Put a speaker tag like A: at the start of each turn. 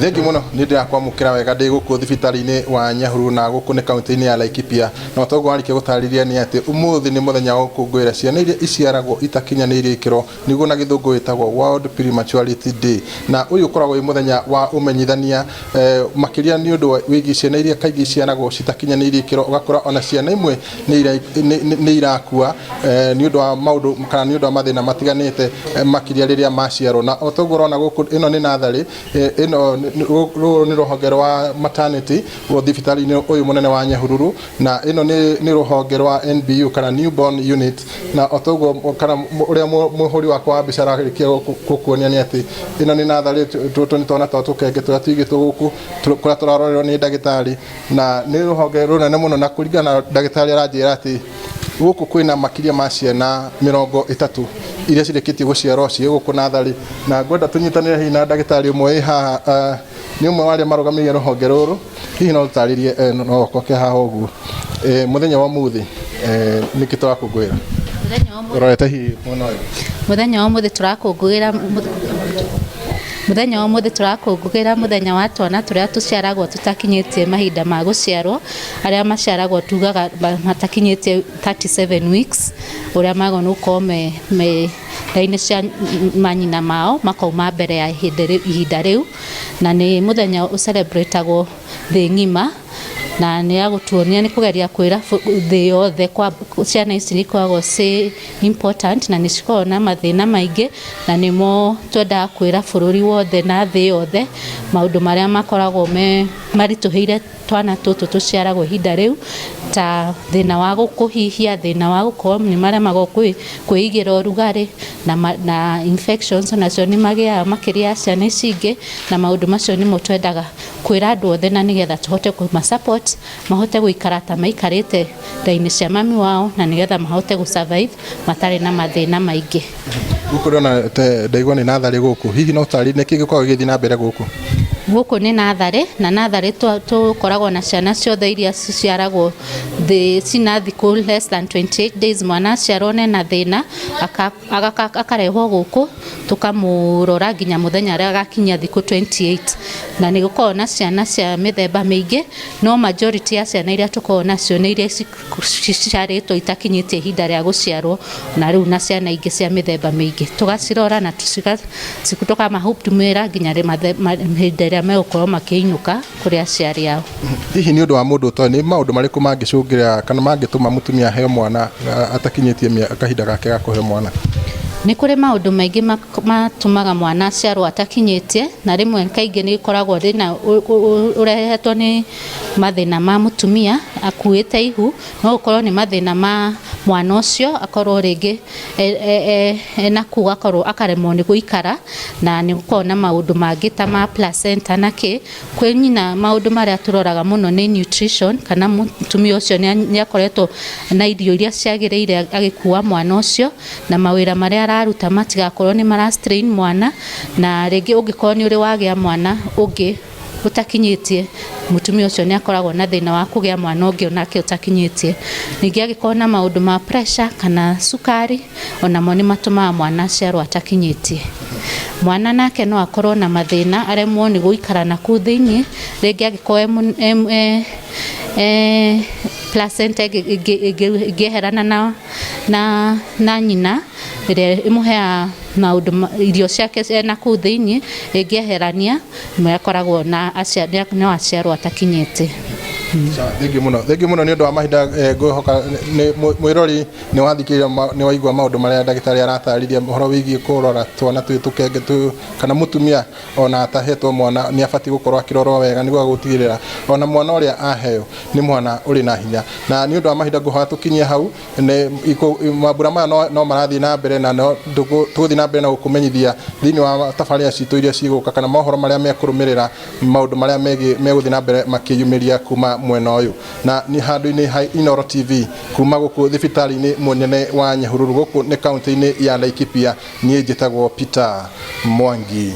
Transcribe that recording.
A: Thengiũ mũno, nĩ ndĩrakwamũkĩra wega ndĩ gũkũ thibitarĩ-inĩ wa Nyahururu na gũkũ nĩ kaunti-inĩ ya Laikipia. Na toguo warĩkia gũtarĩria nĩ atĩ ũmũthĩ nĩ mũthenya wa gũkũngũĩra ciana iria iciaragwo itakinyanĩirie ikĩro, nĩguo na gĩthũngũ wĩtagwo World Prematurity Day. Na ũyũ ũkoragwo wĩ mũthenya wa ũmenyithania makĩria nĩ ũndũ wĩgiĩ ciana iria kaingĩ iciaragwo citakinyanĩirie ikĩro, ũgakora ona ciana imwe nĩ irakua nĩ ũndũ wa maũndũ kana nĩ ũndũ wa mathĩna matiganĩte, makĩria rĩrĩa maciarwo. Na o toguo ũrona gũkũ, ĩno nĩ natharĩ ĩno, rũrũ nĩ rũhonge rwa maternity thibitarĩ-inĩ ũyũ mũnene wa Nyahururu, na ĩno nĩ rũhonge rwa NBU kana newborn unit. Na o toguo kana ũrĩa mũhũri wakwa wa mbica ararĩkia gũkuonia nĩ atĩ ĩno nĩ natharĩ. Tũtũ nĩ twana twa tũkenge tũrĩa tũigĩtwo gũkũ kũrĩa tũrarorerwo nĩ ndagĩtarĩ, na nĩ rũhonge rũnene mũno, na kũringana na ndagĩtarĩ aranjĩra atĩ gũkũ kwĩna makĩria ma ciana 30 iria cirĩkĩtie gũciarwo ciĩ gũkũ natharĩ. Na ngwenda tũnyitanĩre hihi na ndagĩtarĩ ũmwe wĩ haha, nĩ ũmwe wa arĩa marũgamĩrĩire rũhonge rũrũ. Hihi no tũtarĩrie, no okoke haha ũguo, mũthenya wa ũmũthĩ nĩkĩ tũrakũngũĩra ũrorete hihi mwena ũyũ?
B: Mũthenya wa ũmũthĩ tũrakũngũĩra mũthenya wa twana tũrĩa tũciaragwo tũtakinyĩtie mahinda ma gũciarwo, arĩa maciaragwo tugaga matakinyĩtie 37 weeks, ũrĩa magĩrĩirwo nĩ gũkorwo me nda-inĩ cia manyina mao makauma mbere ya ihinda rĩu. Na nĩ mũthenya ũcerebretagwo thĩ ng'ima, na nĩ ya gũtuonia, nĩ kũgeria kwĩra thĩ yothe kwa ciana ici nĩ ikoragwo ciĩ important na nĩ cikoragwo na mathĩna maingĩ, na nĩmo twendaga kwĩra bũrũri wothe na thĩ yothe maũndũ marĩa makoragwo me maritũhĩire twana tũtũ tũciaragwo ihinda rĩu, ta thĩna wa kũhihia, thĩna wa gũkorwo nĩ maremagwo kwĩigĩra ũrugarĩ, na infections onacio nĩ magĩaga makĩria ya ciana ici ingĩ. Na maũndũ macio nĩmo twendaga kwĩra andũ othe, na nĩgetha tũhote kũma support mahote gũikara ta maikarĩte nda-inĩ cia mami wao, na nĩgetha mahote gũ survive matarĩ na mathĩna maingĩ.
A: Gũkũ ndona ndaigua nĩ natharĩ gũkũ, hihi no ũtarĩrie nĩkĩ gĩkoragwo gĩgĩthiĩ na mbere gũkũ?
B: Gũkũ nĩ natharĩ, na natharĩ tũkoragwo na ciana ciothe iria ciciaragwo thĩ cina thikũ less than 28 days. Mwana aciarwo nena thĩna akarehwo gũkũ, tũkamũrora nginya mũthenya ũrĩa agakinyia thikũ 28. Na nĩ gũkoragwo na ciana cia mĩthemba mĩingĩ, no majority ya ciana iria tũkoragwo nacio nĩ iria ciciarĩtwo itakinyĩtie ihinda rĩa gũciarwo. Na rĩu na ciana ingĩ cia mĩthemba mĩingĩ tũgacirora na tũkamahudumĩra nginya hĩndĩ ĩrĩa megũkorwo makĩinũka kũrĩ aciari ao.
A: Hihi nĩ ũndũ wa mũndũ ũtoĩ, nĩ maũndũ marĩkũ mangĩcũngĩra kana mangĩtũma mũtumia aheo mwana atakinyĩtie kahinda gake ga kũheo mwana?
B: Nĩ kũrĩ maũndũ maingĩ matũmaga mwana aciarwo atakinyĩtie, na rĩmwe kaingĩ nĩ ĩkoragwo thĩna ũrehetwo nĩ mathĩna ma mũtumia akuĩte ihu. No ũkorwo nĩ mathĩna ma mwana ũcio, akorwo rĩngĩ ena kũu akorwo akaremwo nĩ gũikara, na nĩ gũkoragwo na maũndũ mangĩ ta ma placenta na kĩ kwĩ nyina. Maũndũ marĩa tũroraga mũno nĩ nutrition, kana mũtumia ũcio nĩ akoretwo na irio iria ciagĩrĩire agĩkua mwana ũcio, na mawĩra marĩa araruta matigakorwo nĩ mara strain mwana. Na rĩngĩ ũngĩkorwo nĩ ũrĩ wagĩa mwana ũngĩ ũtakinyĩtie, mũtumia ũcio nĩ akoragwo na thĩna wa kũgĩa mwana ũngĩ onake ũtakinyĩtie. Ningĩ angĩkorwo na maũndũ ma pressure kana cukari, onamo nĩ matũmaga mwana aciarwo atakinyĩtie. Mwana nake no akorwo na mathĩna, aremwo nĩ gũikara na kũu thĩiniĩ, rĩngĩ angĩkorwo placenta ĩngĩeherana na nyina ĩrĩa ĩmũheaga maũndũ irio ciake na kũu thĩiniĩ, ĩngĩeherania nĩ akoragwo na no aciarwo atakinyĩte.
A: Thengiũ mũno, thengiũ mũno nĩ ũndũ wa mahinda. Ngwĩhoka nĩ mwĩrori nĩ wathikĩrĩria, nĩ waigua maũndũ marĩa ndagĩtarĩ aratarĩria ũhoro wĩgiĩ kũrora twana twĩ tũkenge tũ kana mũtumia ona atahetwo mwana nĩ abatiĩ gũkorwo akĩrorwo wega nĩguo gũtigĩrĩra ona mwana ũrĩa aheo nĩ mwana ũrĩ na hinya. Na nĩ ũndũ wa mahinda ngũhoya tũkinyie hau. Mambura maya no marathiĩ na mbere, na no tũgũthiĩ na mbere na gũkũmenyithia thĩinĩ wa tabarĩra citũ iria cigũka kana mohoro marĩa mekũrũmĩrĩra, maũndũ marĩa megũthiĩ na mbere makĩyumĩria kuma mwena ũyũ. Na nĩ handũ-inĩ ha Inooro TV kuma gũkũ thibitarĩ-inĩ mũnene wa Nyahururu, gũkũ nĩ kaunti-inĩ ya Laikipia, niĩ njĩtagwo Peter Mwangi.